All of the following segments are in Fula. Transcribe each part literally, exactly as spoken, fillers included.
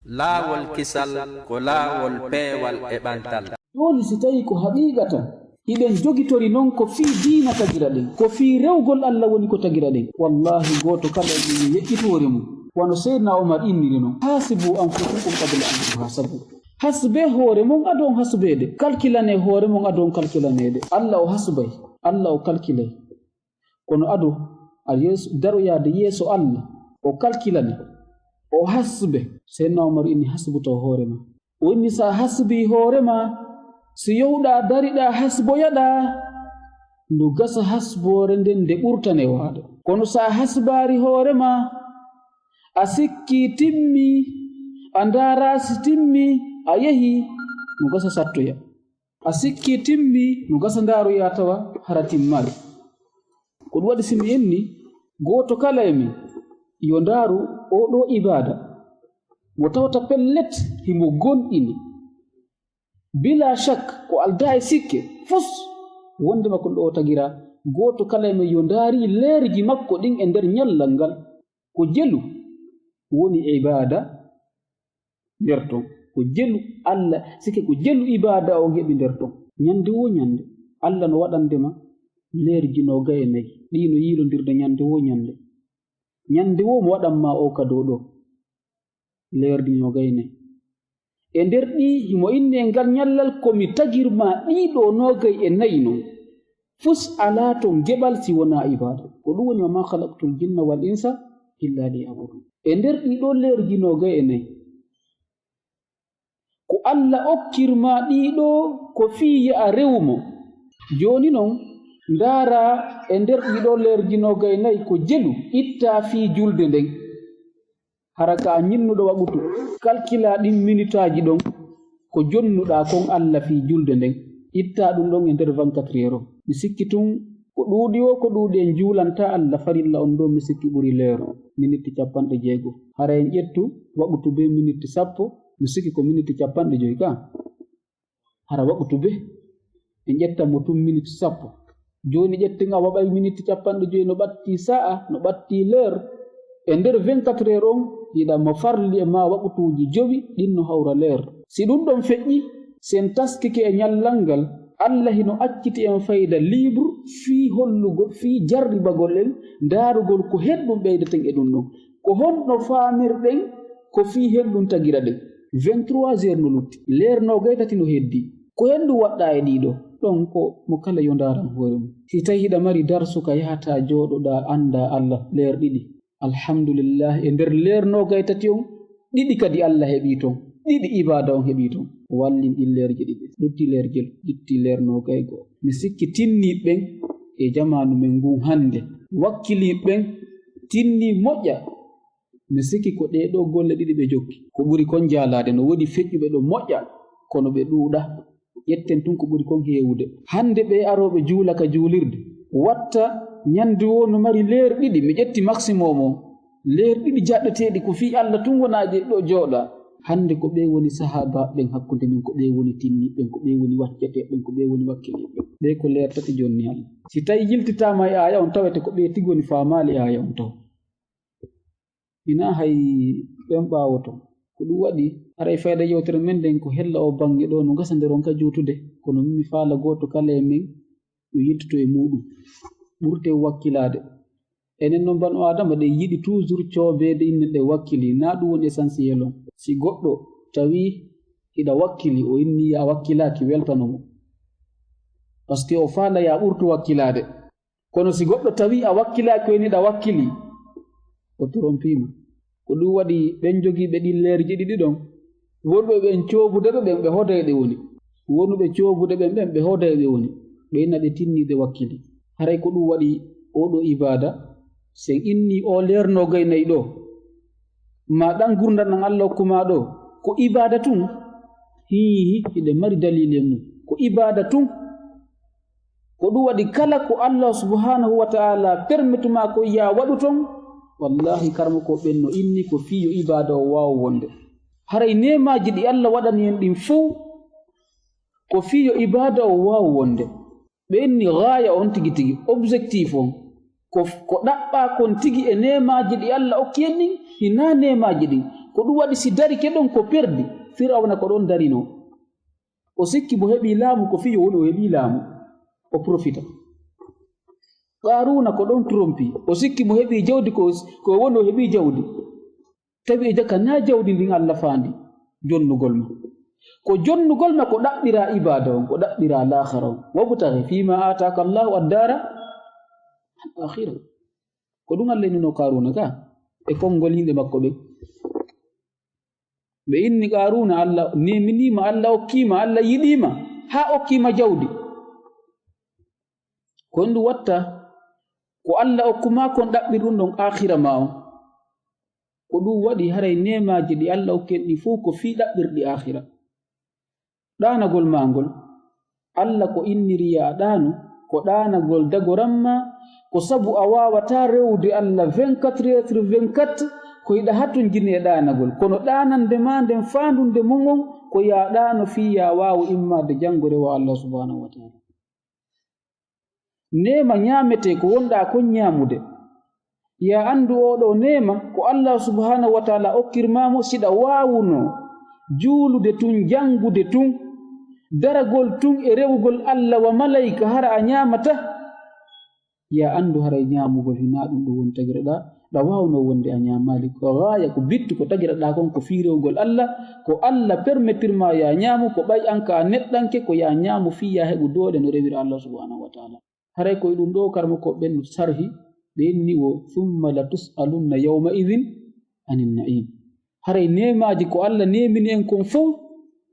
Laawol kisal ko laawol peewal e ɓantal. Jooni si tawii ko haqiiqatan hiɗen jogitori non ko fii diina tagira ɗen, ko fii rewgol Alla woni ko tagira ɗen, wallaahi gooto kala e men yo yeƴƴitu hoore mum, wano Seydina Omar inniri non, "Haasibu anfusakum qabla an tuhasabu." Hasbee hoore mon ado on hasbeede, kalkilanee hoore mon ado on kalkilaneede. Alla o hasbay, Alla o kalkilay. Kono ado a yeeso, daroyaade yeeso Alla, o kalkilane, o hasbe. Seydina Omar inni, "Hasbu taw hoore ma." O inni, "Sa hasbii hoore ma, si yowɗaa dariɗaa hasboyaɗaa, no gasa hasboore nden nde ɓurta newaade. Kono sa hasbaari hoore ma, a sikkii timmii, a ndaaraa si timmii, a yehii, no gasa sattoya." A sikkii timmii, no gasa ndaaroyaa tawa hara timmaali. Ko ɗum waɗi si mi inni, gooto kala e men yo ndaaru oo ɗoo ibaada mo tawata pellet himo gomɗini, bilaa shak, ko aldaa e sikke fus, wonndema ko ɗo o tagiraa. Gooto kala e men yo ndaari leerji makko ɗin e nder ñallal ngal. Ko jelu woni ibaada nder ton. Ko jelu Alla, sikke ko jelu ibaada on heɓi nder ton. Ñande woo ñande, Alla no waɗande ma leerji noogay e nayi. Ɗi no yiilondirde ñande woo ñande. Ñande woo mo waɗan ma o kado ɗo, leerji noogay e nayi. E nder ɗi, himo inni e ngal ñallal, ko mi tagir ma ɗii ɗoo noogay e nayi non. Fus alaa ton geɓal si wonaa ibaada. Ko ɗum woni, "Wa maa khalaqtul jinna wal insa illa liya'budun." E nder ɗii ɗoo leerji noogay e nayi, ko Alla okkir ma ɗii ɗoo ko fii yo a rew mo. Jooni non, ndaaraa e nder ɗii ɗoo leerji noogay e nayi ko jelu ittaa fii julde nden. Hara ka a ñinnuɗo waqutu, kalkilaa ɗin minitaaji ɗon, ko jonnuɗaa kon Alla fii julde nden, ittaa ɗum ɗon e nder vingt-quatre heures on. Mi sikki tun ko ɗuuɗi woo ko ɗuuɗi en juulantaa Alla farilla on ɗoo, mi sikki ɓuri leer, minitti capanɗe jeego. Hara en ƴettu waqutu bee minitti sappo, mi sikki ko minitti capanɗe jowi ka. Hara waqutu bee en ƴettan mo tun miniti sappo. Jooni ƴetten awa ɓay miniti capanɗe jowi no ɓattii saa'a, no ɓattii leer. E nder vingt-quatre heures on, hiɗa mo farli e ma waqutuuji jowi, ɗin no hawra leer. Si ɗum ɗon feƴƴi, si en taskike e ñallal ngal, Alla hino acciti en fayda libre fii hollugol, fii jarribagol en, ndaarugol ko honɗum ɓeydeten e ɗum ɗon. Ko honno faamirɗen ko fii honɗum tagira ɗen? Vingt-trois heures no lutti, leer noogay tati no heddii. Ko honɗum waɗɗaa e ɗii ɗoo? Ɗon ko mo kala yo ndaaran hoore mum. Si tawii hiɗa mari darsu ka yahataa jooɗoɗaa anndaa Alla leer ɗiɗi, alhamdulillahi, e nder leer noogay tati on, ɗiɗi kadi Alla heɓii ton, ɗiɗi ibaada on heɓii ton. Wallin ɗin leerji ɗiɗi, lutti leer jelu, lutti leer noogay go'o. Mi sikki tinniiɓe ɓen e jamaanu men ngun hannde, wakkiliiɓe ɓen tinnii moƴƴa. Mi sikki ko ɗee ɗoo golle ɗiɗi ɓe jokki. Ko ɓuri kon jaalaade, no woodi feƴƴuɓe ɗo moƴƴa, kono ɓe ɗuuɗaa. Ƴetten tun ko ɓuri kon heewude. Hannde ɓee arooɓe juula ka juulirde, watta ñande woo no mari leer ɗiɗi, mi ƴetti maximum on. Leer ɗiɗi jaɗɗeteeɗi ko fii Alla tun wonaa je ɗo jooɗaa. Hannde ko ɓee woni sahaabaaɓe ɓen hakkunde men, ko ɓee woni tinniiɓe ɓen, ko ɓee woni wacceteeɓe ɓen, ko ɓee woni wakkiliiɓe ɓen. Ɓee ko leer tati jonni Alla. Si tawii yiltitaama e aaya on, tawete ko ɓee tigi woni faamaali aaya on taw. Hinaa hay ɓen ɓaawoto. Ko ɗum waɗi, haray fayda yewtere men nden ko hella oo baŋŋe ɗoo no gasa nder on ka juutude. Kono min mi faala gooto kala e men yo yettoto e muuɗum. Ɓurten wakkilaade. Enen non banu Aadama ɗen yiɗi toujours coobeede innen ɗen wakkilii. Naa ɗum woni essentiel on. Si goɗɗo tawii hiɗa wakkilii, o innii yo a wakkilaaki, weltano mo. Parce que o faala yo a ɓurtu wakkilaade. Kono si goɗɗo tawii a wakkilaaki, o inni hiɗa wakkilii, o trompii ma. Ko ɗum waɗi ɓen jogiiɓe ɗin leerji ɗiɗi ɗon, wonuɓe ɓen coobude ɓe ɓen, ɓe hoday ɗe woni. Wonuɓe coobude ɓen ɓen, ɓe hoday ɓe woni. Ɓe inna ɓe tinniiɓe wakkilii. Haray ko ɗum waɗi oo ɗoo ibaada, si en innii oo leer noogay nayi ɗoo, maa ɗan ngurndan ɗan Alla hokku maa ɗoo, ko ibaada tun. Hiihi, hiɗen mari daliili e mun. Ko ibaada tun. Ko ɗum waɗi kala ko Allah subhanahu wa ta'ala permetu maa kon yaa waɗu ton, wallahi karamoko ɓen no inni ko fii yo ibaada o waawu wonde. Haray neemaaji ɗi Allah waɗani en ɗin fow, ko fii yo ibaada o waawu wonde. Ɓe inni gaaya on tigi tigi, objectif on. Ko, ko ɗaɓɓaa kon tigi e neemaaji ɗi Alla okki en ɗin, hinaa neemaaji ɗin. Ko ɗum waɗi si darike ɗon ko perdi. Firawna ko ɗon darinoo. O sikki mo heɓii laamu ko fii yo woni o heɓii laamu. O profita. Qaaruuna ko ɗon trompi. O sikki mo heɓii jawdi ko, ko woni o heɓii jawdi. Tawi e jaka naa jawdi ndin Alla faandi jonnugol ma. Ko jonnugol ma ko ɗaɓɓiraa ibaada on, ko ɗaɓɓiraa laakhara on. Wabtaghi fiima aataaka Allaahu ad-daara al-aakhira. Ko ɗum Alla innunoo Qaaruuna ka e konngol yimɓe makko ɓen. Ɓe inni Qaaruuna, Alla neeminii ma, Alla okkii ma, Alla yiɗii ma, haa okkii ma jawdi. Ko ɗum watta, ko Alla okku maa kon ɗaɓɓir ɗum ɗon aakhira maa on. Ko ɗum waɗi haray neemaaji ɗi Alla okki en ɗi fow ko fii ɗaɓɓirɗi aakhira. Ɗaanagol maa ngol, Alla ko inniri yo a ɗaanu, ko ɗaanagol dagoran maa, ko sabu a waawataa rewude Alla vingt-quatre heures sur vingt-quatre, ko hiɗa hatonjini e ɗaanagol. Kono ɗaanande maa nden faandunde mum on, ko yo a ɗaano fii yo a waawu immaade janngo rewaa Alla subhaanahu wa ta'aala. Neema ñaametee ko wonɗaa kon ñaamude. Yo a anndu oo ɗoo neema ko Allaahu subhaanahu wa ta'aala okkir maa mo, si ɗa waawunoo juulude tun, janngude tun, daragol tun e rewugol Alla wa malayka, hara a ñaamataa. Yo a anndu haray ñaamugol hinaa ɗum ɗoo woni tagira ɗaa, ɗa waawnoo wonde a ñaamaali. Ko gaaya, ko bittu ko tagira ɗaa kon ko fii rewugol Alla, ko Alla permettir maa yo a ñaamu, ko ɓay an ka a neɗɗanke ko yo a ñaamu fii yo a heɓu doole no rewira Alla subhaanahu wa ta'aala. Haray ko e ɗum ɗoo karamokooɓe ɓen sarhi, ɓe inni wo, "Thumma la tus'alunna yawma idhin anin na'im." Haray neemaaji ko Alla neemini en kon fow,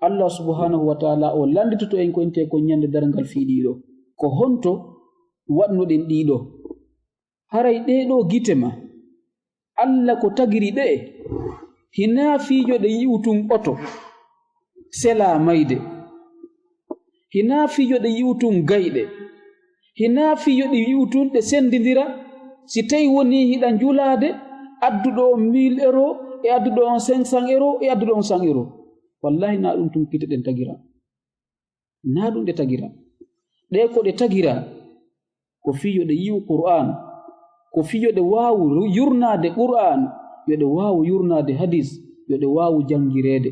Alla subhaanahu wa ta'aala o lannditoto en ko intee kon ñande darngal fii ɗii ɗoo. Ko honto waɗnoɗen ɗii ɗoo? Haray ɗee ɗoo gite maa, Alla ko tagiri ɗe, hinaa fii yo ɗe yi'u tun oto, selaa mayde. Hinaa fii yo ɗe yi'u tun gayɗe. Hinaa fii yo ɗe yi'u tun ɗe senndindira. Si tawi wonii hiɗa njulaade, adduɗo on mille euro, e adduɗo on cinq cents euro, e adduɗo on cent euro. Wallaahi, naa ɗum tun gite ɗen tagira. Naa ɗum ɗe tagira. Ɗee ko ɗe tagira, ko fii yo ɗe yi'u Qur'aan, ko fii yo ɗe waawu yurnaade Qur'aan, yo ɗe waawu yurnaade hadiis, yo ɗe waawu janngireede.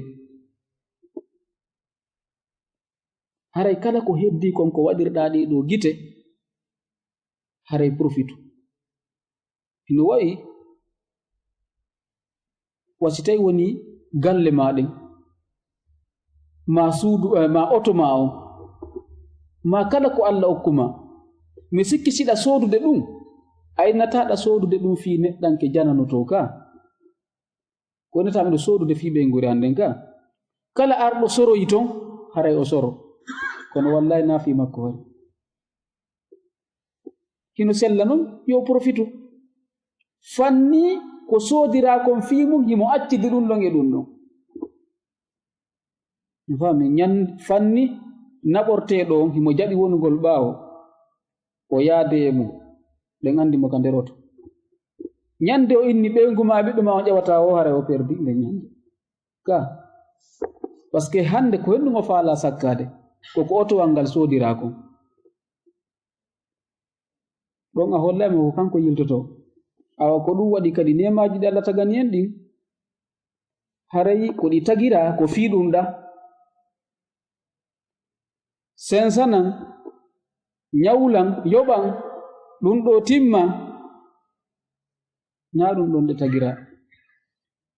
Haray kala ko heddii kon ko waɗirɗaa ɗee ɗoo gite, haray profitu. Hino wa'i wa si tawi wonii galle maa ɗen, maa suudu, eh, maa oto maa on, maa kala ko Alla okku maa. Mi sikki si hiɗa soodude ɗum, a innataa ɗa soodude ɗum fii neɗɗanke jananotoo ka. Ko innataa miɗo soodude fii ɓeynguure an nden ka. Kala arɗo soroyi ton, haray o soro. Kono wallaahi naa fii makko hoore. Hino sella non, yo profitu. Fanni ko soodiraa kon fii mum, himo accidi ɗum ɗon e ɗum ɗon. Mi faami, ñan-, fanni naɓorteeɗo on, himo jaɓi wonugol ɓaawo, o yaade e mum. Ɗen anndi mo ka nder oto. Ñande o inni ɓeyngu maa, ɓiɗɗo maa on ƴewataa o, haray o perdi nden ñande. Ka. Parce que hannde ko henɗum o faalaa sakkaade, ko ko otowal ngal soodiraa kon. Ɗon a hollaama ko kanko yiltotoo. Awa ko ɗum waɗi kadi neemaaji ɗi Alla tagani en ɗin, haray ko ɗi tagiraa ko fii ɗum ɗa. Sensanan, ñawlan, yoɓan, ɗum ɗoo timma. Naa ɗum ɗon ɗe tagiraa.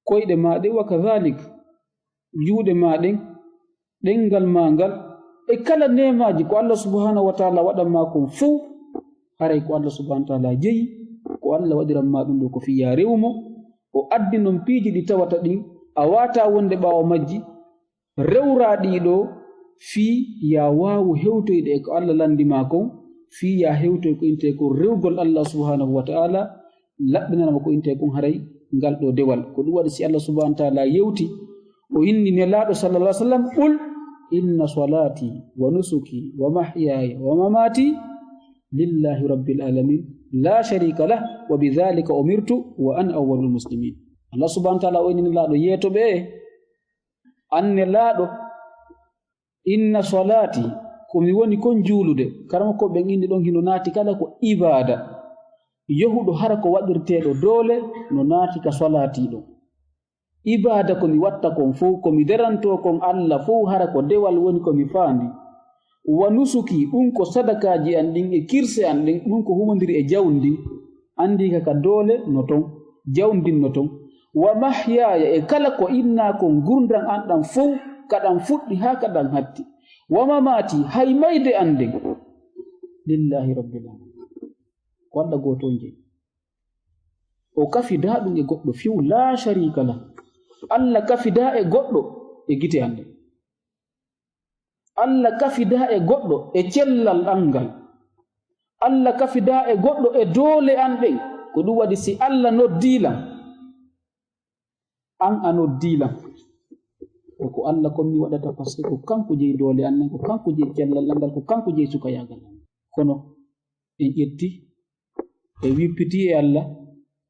Koyɗe maa ɗen, wa kadhalik, juuɗe maa ɗen, ɗenngal maa ngal, e kala neemaaji ko Alla subhaanahu wa ta'aala waɗan maa kon fow, haray ko Alla subhaanahu wa ta'aala jeyi, ko Alla waɗiran maa ɗum ɗoo ko fii yo a rewu mo, o addi non piiji ɗi tawata ɗin, a waawataa wonde ɓaawo majji, rewraa ɗii ɗoo fii yo a waawu hewtoyde e ko Alla lanndi maa kon, fii yo a hewtoy ko intee kon rewgol Alla subhaanahu wa ta'aala, laɓɓinana mo ko intee kon haray ngal ɗoo dewal. Ko ɗum waɗi si Alla subhaanahu wa ta'aala yewti, o inni Nelaaɗo sallallaahu alayhi wa sallam, "Qul inna salaati wa nusuki wa mahyaaya wa mamaati lillaahi rabbil aalamiin, laa shariika lah, wa bidhaalika umirtu wa ana awwalul muslimiin." Alla subhaanahu wa ta'aala o inni Nelaaɗo, yeeto ɓe, an Nelaaɗo, "Inna salaati, ko mi woni kon juulude." Karamokooɓe ɓen inni ɗon hino naati kala ko ibaada. Yohuɗo hara ko waɗirteeɗo doole no naati ka solaatiiɗo. Ibaada ko mi watta kon fow, ko mi darantoo kon Alla fow, hara ko dewal woni ko mi faandi. Wa nusuki, ɗun ko sadakaaji an ɗin e kirse an ɗen, ɗun ko humondiri e jawdi ndin. Anndii ka ka doole no ton, jawdi ndin no ton. Wa mahyaaya, e kala ko innaa kon ngurndan an ɗan fow, ka ɗan fuɗɗi haa ka ɗan hatti. Wa mamaati, hay mayde an nden. Lillahi rabbil alamin. Ko Alla gooto on jeyi. O kafidaa ɗun e goɗɗo few, laa shariika lah. Alla kafidaa e goɗɗo e gite an ɗen. Alla kafidaa e goɗɗo e cellal an ngal. Alla kafidaa e goɗɗo e doole an ɗen. Ko ɗun waɗi si Alla noddii lan, an a noddii lan. Ko ko Alla kon mi waɗata, parce que ko kanko jeyi doole an ɗen, ko kanko jeyi cellal an ngal, ko kanko jeyi sukayaagal an. Kono en ƴetti, en wippitii e Alla,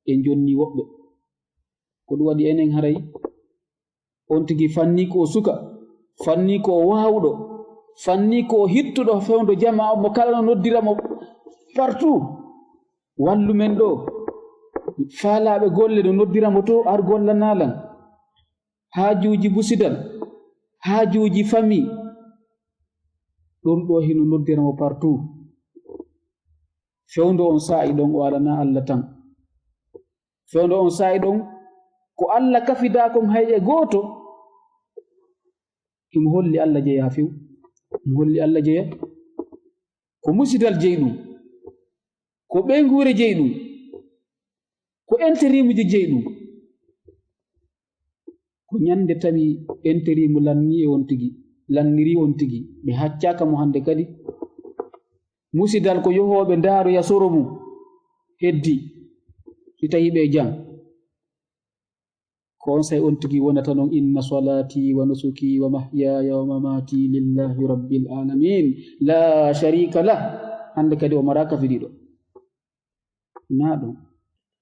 en jonnii woɓɓe. Ko ɗun waɗi enen haray on tigi fannii ko o suka, fannii ko o waawuɗo, fannii ko o hittuɗo fewndo jamaa on, mo kala no noddira mo partout. Wallu men ɗoo. Faalaaɓe golle no noddira mo to, ar gollanaa lan. Haajuuji musidal, haajuuji famii, ɗun ɗoo hino noddira mo partout. Fewndo on saa'i ɗon o alanaa Alla tan. Fewndo on saa'i ɗon, ko Alla kafidaa kon hay e gooto, himo holli Alla jeyaa few. Himo holli Alla jeyaa. Ko musidal jeyi ɗun. Ko ɓeynguure jeyi ɗun. Ko intérimji jeyi ɗun. Ko ɲande tawi intérim lannii e on tigi, lannirii on tigi, ɓe haccaaka mo hande kadi. Musidal ko yohooɓe ndaaroya soro mun, heddii, si tawii ɓe e jam. Ko on saa'i on tigi wonata non, "Inna salaati wa nusuki wa mahyaaya wa mamaati lillahi rabbil aalamiin, laa shariika lah." Hande kadi o maraa kafidiiɗo. Naa ɗon.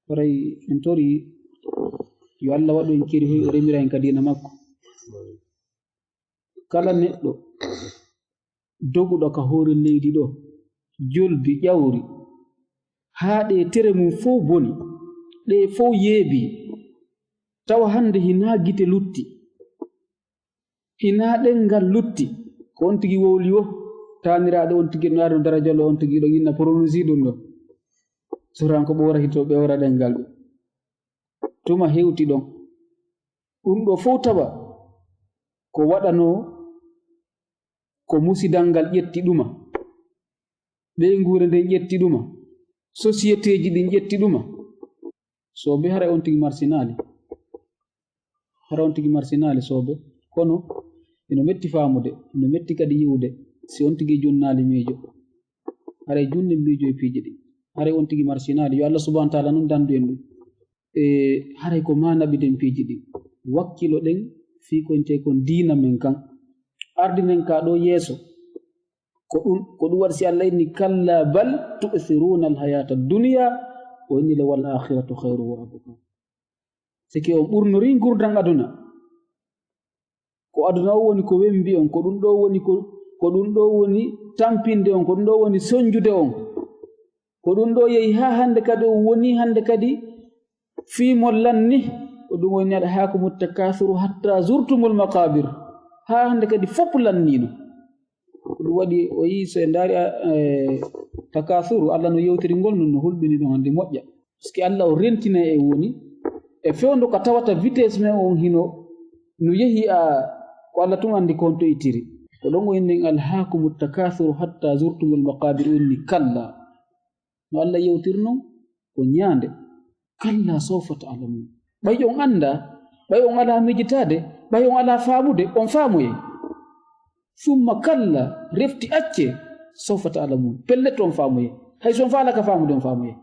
Haray en torii yo Alla waɗu en kiri hoy o remira en ka diina makko. Kala neɗɗo doguɗo ka hoore leydi ɗoo, jolbi, ƴawri, haa ɗee tere mun fow boni, ɗee fow yeebii, tawa hande hinaa gite lutti, hinaa ɗemngal lutti, ko on tigi wowli wo, taaniraaɗo on tigi no ari no darajalo on tigi ɗon inna prononsi ɗun ɗon. Suran ko ɓoorahi to ɓe ora ɗemngal ɗun. Tuma hewti ɗon. Ɗun ɗoo fow tawa ko waɗanoo ko musidal ngal ƴetti ɗuma, ɓeynguure nden ƴetti ɗuma, sosiyeteeji ɗin ƴetti ɗuma. Soobe, haray on tigi marsinaali. Haray on tigi marsinaali, soobe. Kono hino metti faamude, hino metti kadi yi'ude, si on tigi junnaali miijo. Haray junnen miijo e piiji ɗin. Haray on tigi marsinaali. Yo Allah subhanahu wa ta'ala non dandu en ɗum. E haray ko ma naɓiden piiji ɗin. Wakkiloɗen fii ko enten kon diina men kan. Ardinen ka ɗoo yeeso. Ko ɗum, ko ɗum waɗi si Allah inni, "Kalla bal tu'thiruna al-hayata ad-dunya wa inni la wal akhiratu khairu wa abqa." Siki on ɓurnorii ngurdan aduna. Ko aduna o woni ko wembi on, ko ɗum ɗo woni ko, ko ɗum ɗo woni tampinde on, ko ɗum ɗo woni sonjude on. Ko ɗum ɗo yehi haa hannde kadi on woni hannde kadi fii mo lanni. Ko ɗum woni alhaakumu takasuru hatta zurtumul maqabir. Haa hannde kadi fof lanniino. Ko ɗum waɗi o yii, so en ndaari, a, e, takasuru, Allah no yewtiri ngol, no, no hulɓini ɗum hannde moƴƴa. Parce que Allah o rentinay en woni e fewndo ka tawata vitesse men on hino no yehi a, ko Allah tun anndi ko honto ittiri. Ko ɗon o inni en, "Alhaakumu takasuru hatta zurtumul maqabir," o inni, "Kalla." No Allah yewtiri non, ko ɲaande. "Kalla sawfa ta'lamun." Ɓay on anndaa, ɓay on alaa miijitaade, ɓay on alaa faamude, on faamoyay. "Summa kalla," refti accee, "sawfa ta'lamun." Pellet on faamoyay. Hay so on faalaka faamude, on faamoyay.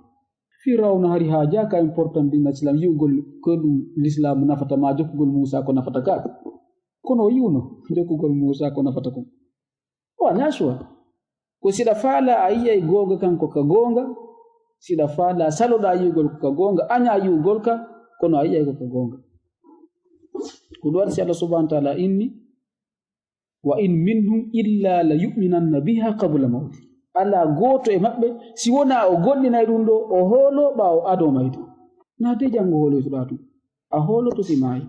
Firawna hari haajaaka importance diina Islam, yi'ugol ko ɗum Lislaamu nafata, maa jokkugol Muusaa ko nafata ka. Kono o yi'uno jokkugol Muusaa ko nafata kon. Wa alaa choix. Ko siɗa faalaa a yi'ay goonga kan ko ka goonga, siɗa faalaa saloɗaa yi'ugol ko ka goonga, aɲaa yi'ugol ka, kono a yi'ay ko ka goonga. Ko ɗum waɗi si Allah subhanahu wa ta'ala inni, "Wa in minhum illa la yu'minanna biha qabla mawti." Alaa gooto e maɓɓe si wonaa o goɗɗinay ɗum ɗo, o hooloo ɓaawo adoo mayde. Naa de janngo hooloytoɗaa ɗum. A hooloto si maayi.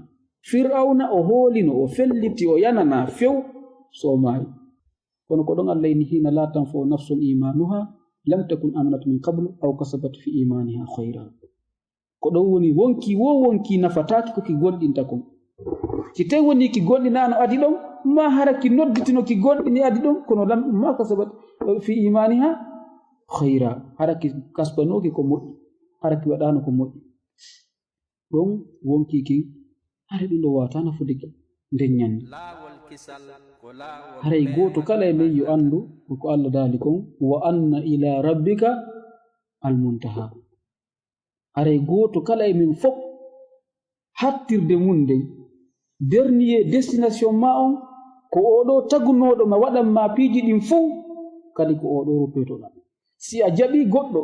Fir'awna o hoolino, o felliti, o yananaa few so o maayi. Kono ko ɗon Allah inni, "Hiina laa tanfa'u nafsun iimaanuhaa lam takun aamanat min qablu aw kasabat fii iimaanihaa khayraa." Ko ɗon woni wonkii woo wonkii nafataaki ko ki goonɗinta kon. Si tawi wonii ki goonɗinaano adi ɗon, maa hara ki nodditino ki goonɗini adi ɗon, kono lam, maa kasabat fii iimaanihaa khayraa. Hara ki kasbanooki ko moƴƴi, hara ki waɗaano ko moƴƴi. Ɗon wonkii kin, hara ɗum ɗo waawata nafude ki nden ñannde. Haray gooto kala e men yo anndu ko ko Allah daali kon, "Wa anna ila rabbika al-muntaha." Haray gooto kala e men fof hattirde mum nden, dernier destination ma on, ko oo ɗoo tagunooɗo ma waɗan ma piiji ɗin fof, kadi ko oo ɗoo ruppetoɗaa. Si a jaɓii goɗɗo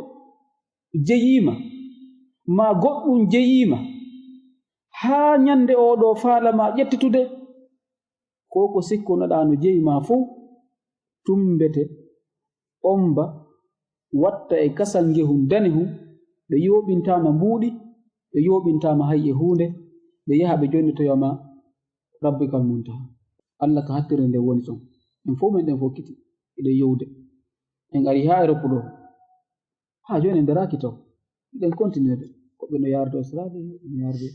jeyiima, maa goɗɗum jeyiima, haa ñannde oo ɗoo faala ma ƴettitude, ko ko sikkunoɗaa no jeyi ma fof, tummbete, omba, watta e kasal ngehum danehum, ɓe yooɓintaama mbuuɗi, ɓe yooɓintaama hay e huunde, ɓe yaha ɓe jonnitoya ma Rabbikal Muntaha. Allah ka hattirde nden woni ton. En fof men ɗen fokkiti, eɗen yowde. En ari haa Europe ɗoo. Haa jooni en daraaki taw. Eɗen continuer de. Woɓɓe no yaarde Australie, woɓɓe no yaarde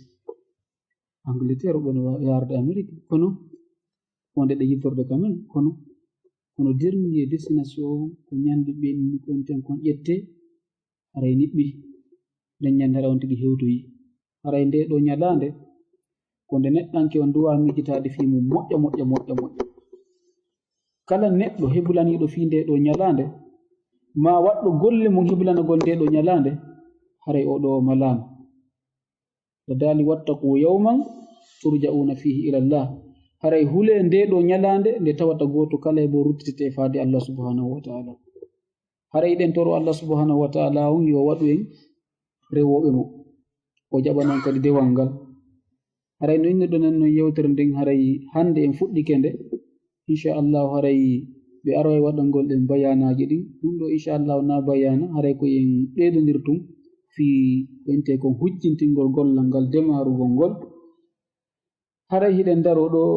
Angleterre, woɓɓe no yaarde Amérique. Kono wonde ɗe yiɗorde quand même, kono, kono dernier destination o ko ñande ɓenni kon ten kon ƴette, haray niɓɓi. Nden ñande haray on tigi hewtoyi. Haray nde ɗoo ñalaande, ko nde neɗɗanke on duwa miijitaade fii mum moƴƴa, moƴƴa, moƴƴa, moƴƴa. Kala neɗɗo hebulaniiɗo fii nde ɗoo ñalaande, maa waɗɗo golle mum hebulanagol nde ɗoo ñalaande, haray oo ɗoo o malaama. O daali, "Wattaqu yawman turja'una fihi ila Allah." Haray hulee nde ɗoo ñalaande nde tawata gooto kala e mon ruttitete faade Allah subhanahu wa ta'ala. Haray eɗen toro Allah subhanahu wa ta'ala on yo waɗu en rewooɓe mo. O jaɓana en kadi dewal ngal. Haray no innirɗon en non yewtere nden, haray hannde en fuɗɗike nde. Inchallahu, haray ɓe aroy waɗangol ɗen bayaanaaji ɗin. Ɗum ɗoo, inchallahu, na bayaana, haray ko en ɓeydondir tun fii ko intee kon huccintingol gollal ngal, demaarugol ngol. Haray hiɗen daroo ɗoo,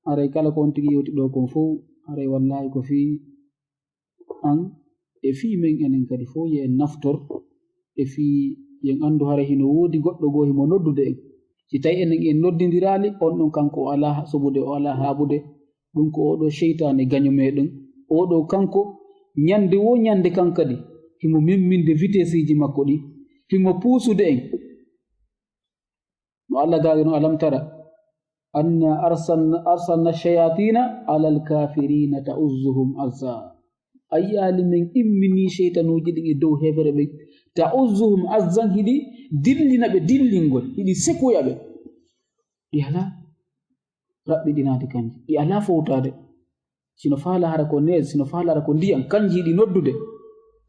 haray kala ko on tigi yewti ɗoo kon fow, haray wallaahi ko fii an e fii men enen kadi fow, yo en naftor e fii yo en anndu haray hino woodi goɗɗo goo himo noddude en. Si tawi enen en noddindiraali, on ɗon kanko o alaa soɓude, o alaa haaɓude. Ɗum ko oo ɗoo seytaane gaño meɗen. Oo ɗoo kanko, ñande woo ñande kan kadi, himo memminde vitesseeji makko ɗin, himo puusude en. No Allah daali no, "Alam tara anna arsalna, arsalna shayatina alal kafirina ta'uzzuhum azza." A yi'aali men imminii seytanuuji ɗin e dow heefere ɓen, ta'uzzuhum azzan, hiɗi dillina ɓe dillingol, hiɗi sekuya ɓe. Ɗi alaa raɓɓiɗinaade kanji, ɗi alaa fowtaade. Sino faala hara ko nees, sino faala hara ko ndiyan, kanji hiɗi noddude,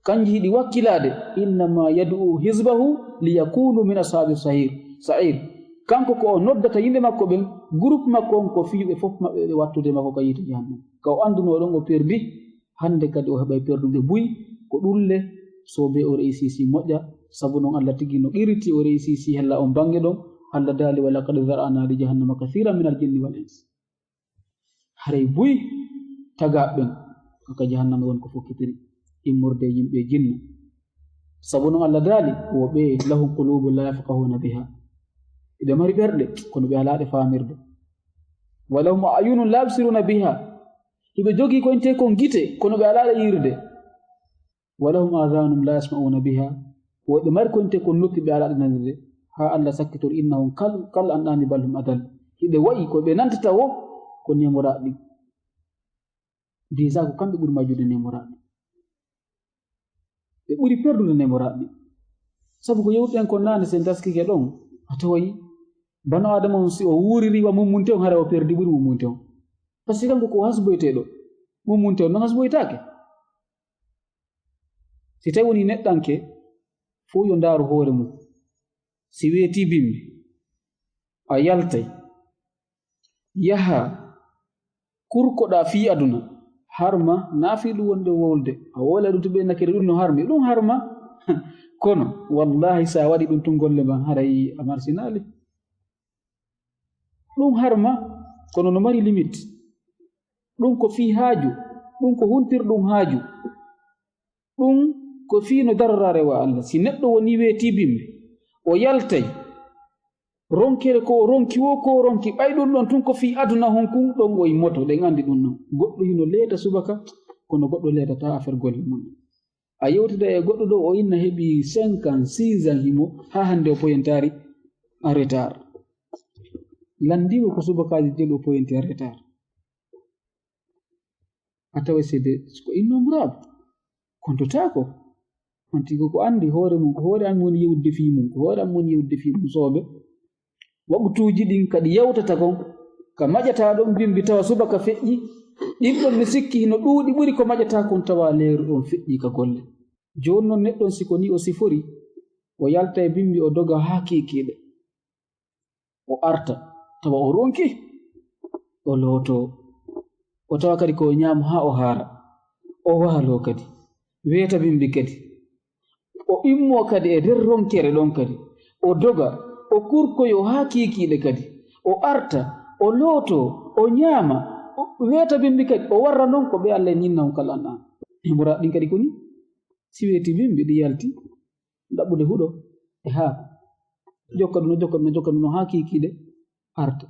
kanji hiɗi wakkilaade. "Innama yad'u hizbahu liyakunu min ashabi sahir, sa'ir." Kanko ko o noddata yimɓe makko ɓen, groupe makko on, ko fii ɓe fof maɓɓe ɓe wattude makko ka yiite jahannama. Ka o anndunoo ɗon o perdi, hannde kadi o heɓay perdude buy, ko ɗulle, so be o réussi si moƴƴa, sabu non Allah tigi no qiriti o réussi si hella on bannge ɗon, Allah daali, "Wa laqad zara'na li jahannama kathiran min al jinni wal ins." Haray buy tagaaɓe ɓen ko ka jahannama woni ko fokkitiri, immorde e yimɓe e jinne. Sabu non Allah daali, wo ɓe, "Lahum qulubun la yafqahuna biha." Hiɓe mari ɓerɗe, kono ɓe alaa ɗe faamirde. "Wa lahum a'yunun la yubsiruna biha." Hiɓe jogii ko intee kon gite, kono ɓe alaa ɗe yiirde. "Wa lahum adhanun la yasma'una biha." Wo ɓe mari ko intee kon noppi, ɓe alaa ɗe nanirde. Haa Allah sakkitori, "Innahum kal, kal an'ami bal hum adal." Hiɓe wa'i ko ɓe nantata wo, ko nemoraaɓe. Déjà ko kamɓe ɓuri majjude nemoraaɓe. Ɓe ɓuri perdude nemoraaɓe. Sabu ko yewtuɗen kon naane, si en taskike ɗon, a tawoyi bano Adama on, si o wuuriri wa mummunte on, hara o perdi ɓuri mummunte on. Parce que kanko ko hasboyteeɗo, mummunte on non hasboytaake. Si tawi woni neɗɗanke, fow yo ndaaru hoore mum. Si weetii bimbi, a yaltay, yaha kurkoɗaa fii aduna, Harma, nafi ɗum wonde wolde. A wola ɗum to ɓe nakere ɗum no harmi. Ɗum harma. Kono, wallahi, sa waɗi ɗum tun golle ma, haray a marsinaali. Ɗum harma, kono no mari limite. Ɗum ko fii haaju. Ɗum ko huntir ɗum haaju. Ɗum ko fii no darora rewa Allah. Si neɗɗo woni weeti bimbi, o yaltay, ronkere ko o ronki wo ko o ronki, ɓay ɗum ɗon tun ko fii aduna hon kun, ɗon o yimmoto, ɗen anndi ɗum non. Goɗɗo hino leeta subaka, kono goɗɗo leetata affaire golle mun. A yewtida e goɗɗo ɗo, o inna heɓi cinq ans, six ans himo, haa hannde o poyentaari en retard. Lanndiima ko subakaaji jelu o poyenti en retard. A tawa c'est des, ko innombrable. Kontotaako. On tigi ko anndi hoore mum, ko hoore an woni yewtde fii mum, ko hoore an woni yewtde fii mum soobe. Waktuuji ɗin kadi yewtata kon, ka maƴata ɗon bimbi tawa subaka feƴƴi, ɗin ɗon mi sikki hino ɗuuɗi ɓuri ko maƴata kon tawa leeru on feƴƴi ka golle. Jooni non neɗɗo on si ko ni o sifori, o yalta e bimbi o doga haa kiikiiɗe. O arta, tawa o ronki, o lootoo. O tawa kadi ko o ñaama haa o haara. O waaloo kadi. Weeta bimbi kadi. O immoo kadi e nder ronkere ɗon kadi. O doga, o kurkoyoo haa kiikiiɗe kadi. O arta, o lootoo, o ñaama, o weeta bimbi kadi. O warra non ko ɓe Allah en inna on kala an an. Himboraa ɗin kadi ko ni. Si weeti bimbi ɗi yalti, ɗaɓɓude huɗo e haako. Jokka ɗum, jokka ɗum, jokka ɗum haa kiikiiɗe arta.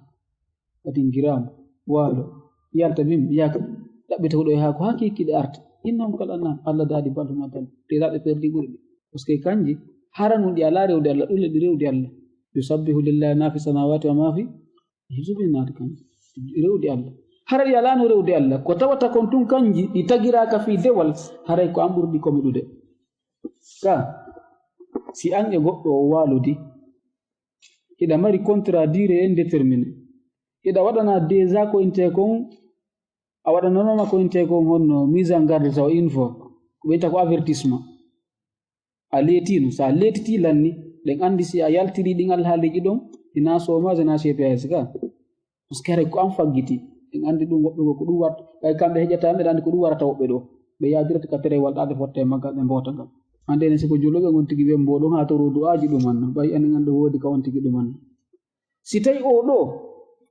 Kadi ngiraama, waalo, yalta bimbi, yaaka, ɗaɓɓita huɗo e haako haa kiikiiɗe arta. Innahum kal an'am, Allah daali balɗe ma dal. Te laaɓe perdi ɓurɗi. Parce que kanji, hara nun ɗi alaa rewde Allah, ɗulle ɗi rewdi Allah. Yusabbihu lillahi ma fi samawati wa ma fi Yusuf en naati kan rewdi Allah. Hara ɗi alaano rewdi Allah. Ko tawata kon tun kanji ɗi tagiraaka fii dewal, haray ko an ɓurɗi komiɗude. Ka, si an e goɗɗo o waalodi, hiɗa mari contrat durée indéterminée. Hiɗa waɗana déjà ko intee kon, a waɗananoma ko intee kon honno mise en garde taw info. Ko ɓeyta ko avertissement. A leetino, so a leetitii lanni, ɗen anndi si a yaltirii ɗin alhaaliiji ɗon, hinaa chômage, hinaa C P S ka. Parce que haray ko an faggiti. Ɗen anndi ɗum woɓɓe goo ko ɗum warta. Ɓay kamɓe heƴata, ɓe anndi ko ɗum warata woɓɓe ɗoo. Ɓe yaadirata ka terewal ɗaa, ɓe fotta e maggal, ɓe mboota ngal. Hannde enen si ko julɓe on tigi wembo ɗon haa to rodu aaji ɗumanno. Ɓay enen anndi woodi ka on tigi ɗumanno. Si tawi oo ɗoo,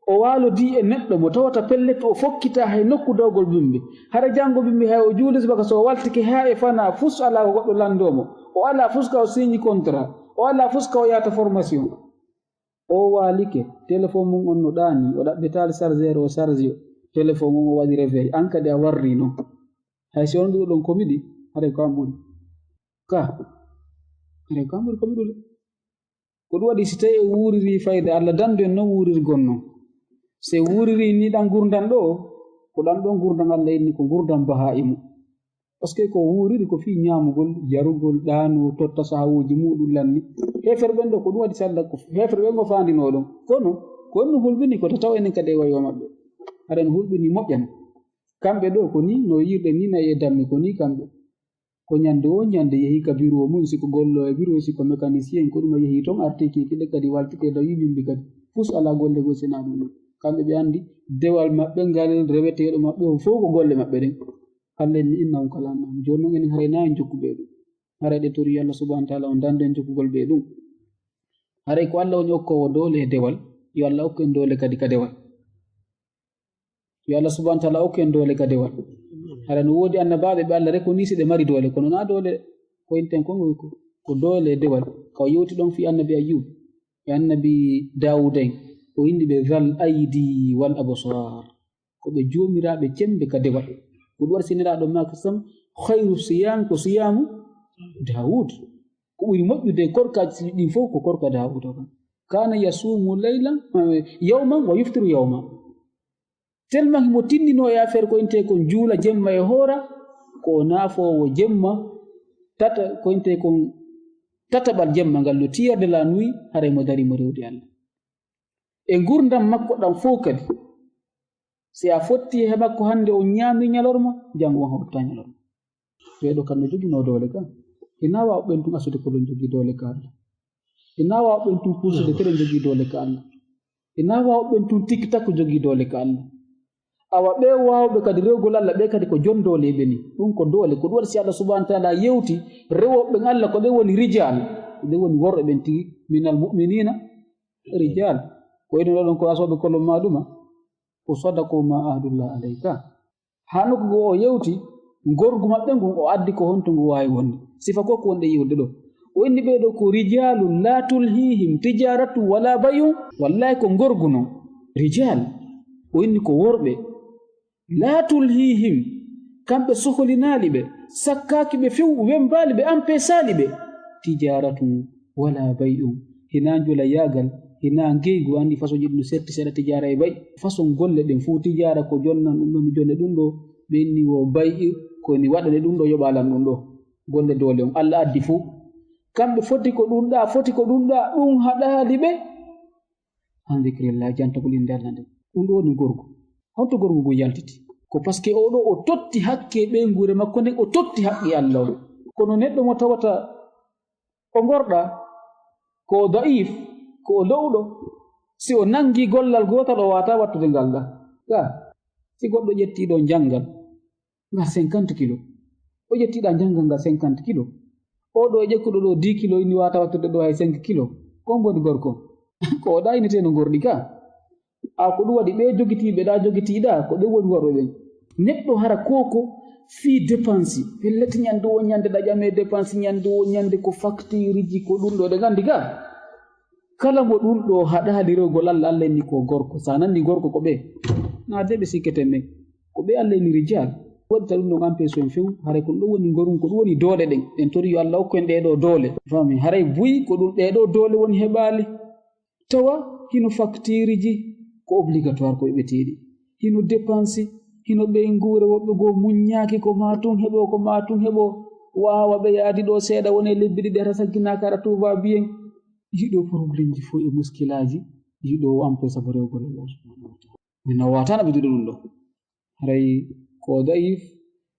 o waalodii e neɗɗo mo tawata pellet o fokkitaa hay nokku dawgol bimbi. Hara janngo bimbi hay o juuli subaka so o waltike haa e fanaa fus alaa ko goɗɗo lanndoo mo. O alaa fus ka o signi contrat. O alaa fus ka o yahata formation. O waalike, téléphone mum on no ɗaani, o ɗaɓɓitaali chargeur o charge o. Téléphone mum o waɗi réveil. An kadi a warri non. Hay si on ɗuɗo ɗon komiɗi, haray ko an ɓuri. Ka, haray ko an ɓuri komiɗude. Ko ɗum waɗi si tawi o wuuriri fayde Allah, dandu en non wuuriri gonno. Si wuuriri ni ɗan gurdan ɗoo, ko ɗan ɗon gurdan Allah inni ko gurdan bahaa'imu. Parce que ko wuuriri ko fii ñaamugol, yarugol, ɗaanu, totta sahawuuji muuɗum lanni. Heeferɓe ɓen ɗoo ko ɗum waɗi si Allah ko heeferɓe ɓen ko faandinoo ɗon. Kono, ko on no hulɓini ko tataw enen kadi e waywa maɓɓe. Haɗa no hulɓini moƴƴan. Kamɓe ɗoo ko ni, no yiirɗe ni nayi e dammi ko ni kamɓe. Ko ñande woo ñande yehi ka biro mum, si ko gollo e biro, si ko mécanicien, ko ɗum o yehi ton, arti kiikiiɗe kadi waltike dawi bimbi kadi. Fus alaa golle goo sina ɗum ɗoo. Kamɓe ɓe anndi dewal maɓɓe ngal reweteeɗo maɓɓe on fow ko golle maɓɓe ɗen. Allah inni innahum kal an'am. Jooni non enen haray na en jokkuɓe ɗum. Haray ɗe tori Allah subhanahu wa ta'ala on dande en jokkugol ɓe ɗum. Haray ko Allah woni okkoowo doole e dewal, yo Allah okku en doole kadi ka dewal. Yo Allah subhanahu wa ta'ala okku en doole ka dewal. Hara no woodi annabaaɓe ɓe Allah rekonii si ɓe mari doole, kono na doole ko inten kon ko, ko doole e dewal. Ka o yewti ɗon fii annabi Ayyub e annabi Daawuda en, o inni ɓe zal aydi wal absar. Ko ɓe joomiraaɓe cembe ka dewal. Ko ɗum waɗi si Nelaaɗo maaki sam, khayru siyam ko siyamu Daawud. Ko ɓuri moƴƴude e korkaaji ɗin fow ko korka Daawuda kan. Kana yasumu laylan, eh, yawman wa yuftiru yawma. Tellement himo tinndinoo e affaire ko intee kon juula jemma e hoora, ko o naafoowo jemma, tata, ko intee kon tataɓal jemma ngal, le tiers de la nuit, haray mo darii mo rewde Allah. E ngurndan makko ɗan fow kadi, si a fotti he makko hannde on ñaami ñalorma, janngo on hawta ñalorma. Ɓee ɗoo kam no joginoo doole kan. Ina waawa ɓen tun asude ko ɗon jogii doole ka Allah. Ina waawa ɓen tun puusude ko ɗon jogii doole ka Allah. Ina waawa ɓen tun tikki takko jogii doole ka Allah. Awa ɓe waawɓe kadi rewgol Allah, ɓe kadi ko jondoole ɓe ni. Ɗum ko doole, ko ɗum waɗi si Allah subhanahu wa ta'ala yewti rewooɓe ɓen Allah, ko ɓe woni rijal, ko ɓe woni worɓe ɓen tigi, minal mu'minina rijal. Ko enen ɗon ko asooɓe kolon maɗuma, ko sadaqu ma ahadullah alayka. Haa nokku goo o yewti, ngorgu maɓɓe ngun o addi ko honto ngu waawi wonde. Sifa ko ko wonde yiwde ɗo. O inni ɓee ɗoo ko rijalun la tulhihim tijaratun wala bay'un. Wallahi ko ngorgu non. Rijal. O inni ko worɓe. La tulhihim. Kamɓe soholinaali ɓe. Sakkaaki ɓe few, wembaali ɓe, ampesaali ɓe. Tijaratun wala bay'un. Hinaa njulayaagal, hinaa ngeygu, anndi façon ji ɗum serti seeɗa tijaara e bay. Façon golle ɗen fof tijaara ko jonnan ɗum ɗo, mi jonne ɗum ɗo, ɓe inni wo bay, ko ni waɗane ɗum ɗo, yoɓalan ɗum ɗo. Golle doole on, Allah addi fof. Kamɓe foti ko ɗum ɗa, foti ko ɗum ɗa, ɗum haɗaali ɓe. An zikrillah, jantagol innde Allah nde. Ɗum ɗo woni gorko. Honto gorko ngun yaltiti? Ko parce que oo ɗoo o totti hakke ɓeynguure makko nden, o totti haqqe Allah on. Kono neɗɗo mo tawata ko ngorɗa, ko o da'if, ko o lo'uɗo, si o nangi gollal gootal, o waata wattude ngal ɗa. Ga, si goɗɗo ƴetti ɗo njanngal, ngal cinquante kilo. O ƴetti ɗa njanngal ngal cinquante kilo. O ɗo e ƴekkuɗo ɗo dix kilo, ini waata wattude ɗo hay cinq kilo. Ko on woni gorko? Ko o ɗa ineteno ngorɗi ka. A ko ɗum waɗi ɓe jogitiiɓe ɗa, jogitiiɗa, ko ɓe woni worɓe ɓen. Neɗɗo hara koko fii dépense. Pellet ñande o ñande ɗa ƴame dépense, ñande o ñande ko facture ji, ko ɗum ɗo ɗe nganndi ga. Kala mo ɗum ɗo haɗaali rewgol Allah, Allah inni ko gorko. Sa nanni gorko ko ɓe. Na de ɓe sikketen ɓen. Ko ɓe Allah inni rijal. Waɗita ɗum ɗon ampeso en few. Haray ko ɗum ɗo woni ngorun, ko ɗum woni doole ɗen. En tori yo Allah okku en ɗee ɗo doole. Fami? Haray buy ko ɗum ɗee ɗo doole woni heɓaali. Tawa hino facture ji ko obligatoire ko yoɓeteeɗi. Hino dépense, hino ɓeynguure, woɓɓe goo muññaaki ko maa tun heɓo, ko maa tun heɓo. Waawa ɓe yaadi ɗo seeɗa, wona e lebbi ɗiɗi, hara sagginaaka, hara tout va bien. Ɗii ɗo problème ji fof e muskilaaji, ɗii ɗo o ampe sabu rewgol Allah subhanahu wa ta'ala. Min na waatana ɓe duɗe ɗum ɗo. Haray ko da'if,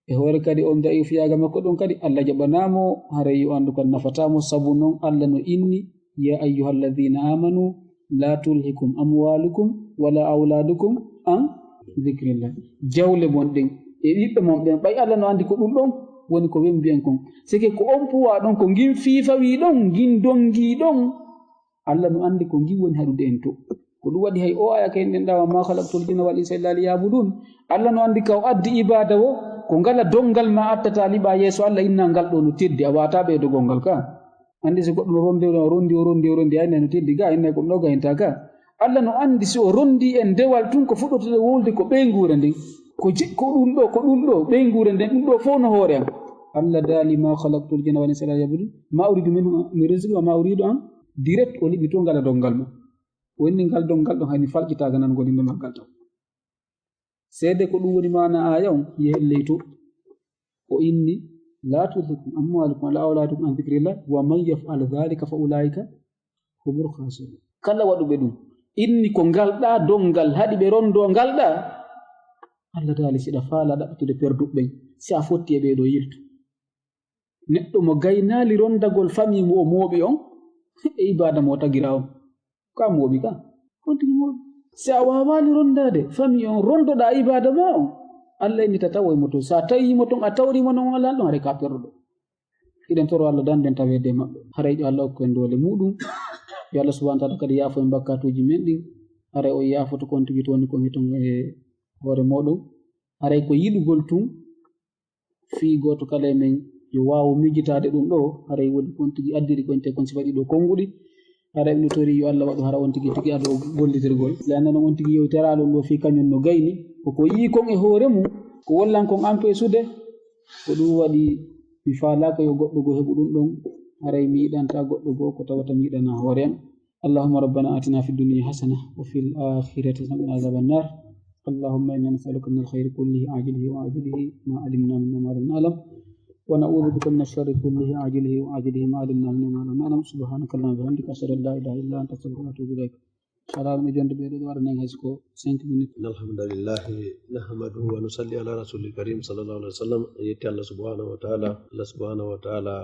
e hoore kadi on da'if yaaga makko ɗon kadi, Allah jaɓanaamo, haray yo anndu kadi nafataamo, sabu non Allah no inni, "Ya ayyuhalladhina amanu, la tulhikum amwalukum wala awladukum an dhikrillah." Jawle mon ɗen, e ɓiɓɓe mon ɓen, ɓay Allah no anndi ko ɗum ɗon woni ko wembi en kon. Seke ko on puwa ɗon, ko ngin fiifa wi ɗon, ngin dongi ɗon, Allah no anndi ko ngin woni haɗude en to. Ko ɗum waɗi hay o aya ka en ɗen ɗawa, "Ma khalaqtul jinna wal insa illa liya'budun." Allah no anndi ka o addi ibaada wo, ko ngala dongal ma attata liɓa yeeso Allah, inna ngal ɗo no teddi, a wata ɓeydogol ngal ka. Anndi so goɗɗo no ronde, o rondi, o rondi, o rondi, ay, no teddi ga, inna ko ɗo ga inta ka. Allah no anndi si o rondi en dewal tun ko fuɗɗotoo wowlude ko ɓeynguure nden. Ko je-, ko ɗum ɗo, ko ɗum ɗo, ɓeynguure nden, ɗum ɗo fof no hoore am. Allah daali, "Ma khalaqtul jinna wal insa illa liya'budun. Ma uridu minhum min rizqin wa ma uridu an," direct o liɓi to ngala dongal mo. O inni ngal dongal ɗon hay mi falƴitaaga nangol innde maggal taw. Seede ko ɗum woni maana aaya on, yehen ley to. O inni, "La tulhikum amwalukum wala awladukum an dhikrillah, wa man yaf'al dhalika fa ulaika humul khasirun." Kala waɗuɓe ɗum, inni ko ngal ɗa dongal, haɗi ɓe rondo ngal ɗa, Allah daali, siɗa faala ɗaɓɓitude perduɓe ɓen, si a fotti e ɓee ɗo, yiltu. Neɗɗo mo gaynaali rondagol famille mo o mooɓi on, e ibaada mo o tagira on. Ka mooɓi ka. Kontini mooɓi. Si a waawaali rondaade famille on, rondoɗaa ibaada ma on, Allah inni tata woy mo ton. Si a tawii mo ton, a tawrii mo non, alaa ɗon, haray ka perduɗo. Hiɗen toro Allah dannden taweede e maɓɓe. Haray yo Allah okku en doole muuɗum. Yo Allah subhanahu wa ta'ala kadi yaafo en bakkatuuji men ɗin. Haray o yaafoto kon tigi tooni kon hiton e hoore mooɗon. Haray ko yiɗugol tun fii gooto kala e men yo waawu miijitaade ɗum ɗoo, haray woni kon tigi addiri kon te kon sifa ɗiɗo konnguɗi. Haray no tori yo Allah waɗu hara on tigi tigi ado gollitirgol. Le annano on tigi yewtera ɗum ɗoo fii kañum no gayni. Ko ko yi'i kon e hoore mum, ko wollan kon ampesude. Ko ɗum waɗi mi faalaaka yo goɗɗo goo heɓu ɗum ɗon. Haray mi yiɗanta goɗɗo goo ko tawata mi yiɗana hoore am. اللهم ربنا آتنا في الدنيا حسنة وفي الآخرة حسنة وقنا عذاب النار. اللهم إنا نسألك من الخير كله عاجله وآجله ما علمنا منه وما لم نعلم. ونعوذ بك من الشر كله عاجله وآجله ما علمنا منه وما لم نعلم. سبحانك اللهم وبحمدك، أشهد أن لا إله إلا أنت، أستغفرك وأتوب إليك. Salaam e jonde ɓe ɗo waɗa nen hay so ko cinq minutes. إن الحمد لله نحمده ونصلي على رسوله الكريم صلى الله عليه وسلم. En yetti Allah subhanahu wa ta'ala. Allah subhanahu wa ta'ala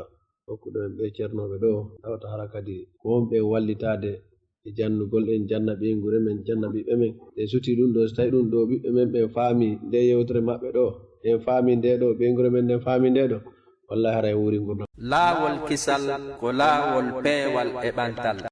hokkuɗo en ɓe ceernooɓe ɗo, tawata hara kadi ko wonɓe wallitaade e jannugol en, janna ɓeynguure men, janna ɓiɓɓe men. Ɗe suti ɗum ɗo, so tawi ɗum ɗo ɓiɓɓe men ɓen faami nde yewtere maɓɓe ɗo, en faami nde ɗo, ɓeynguure men nden faami nde ɗo, wallahi haray wuuri ngurndan. Laawol kisal ko laawol peewal e ɓantal.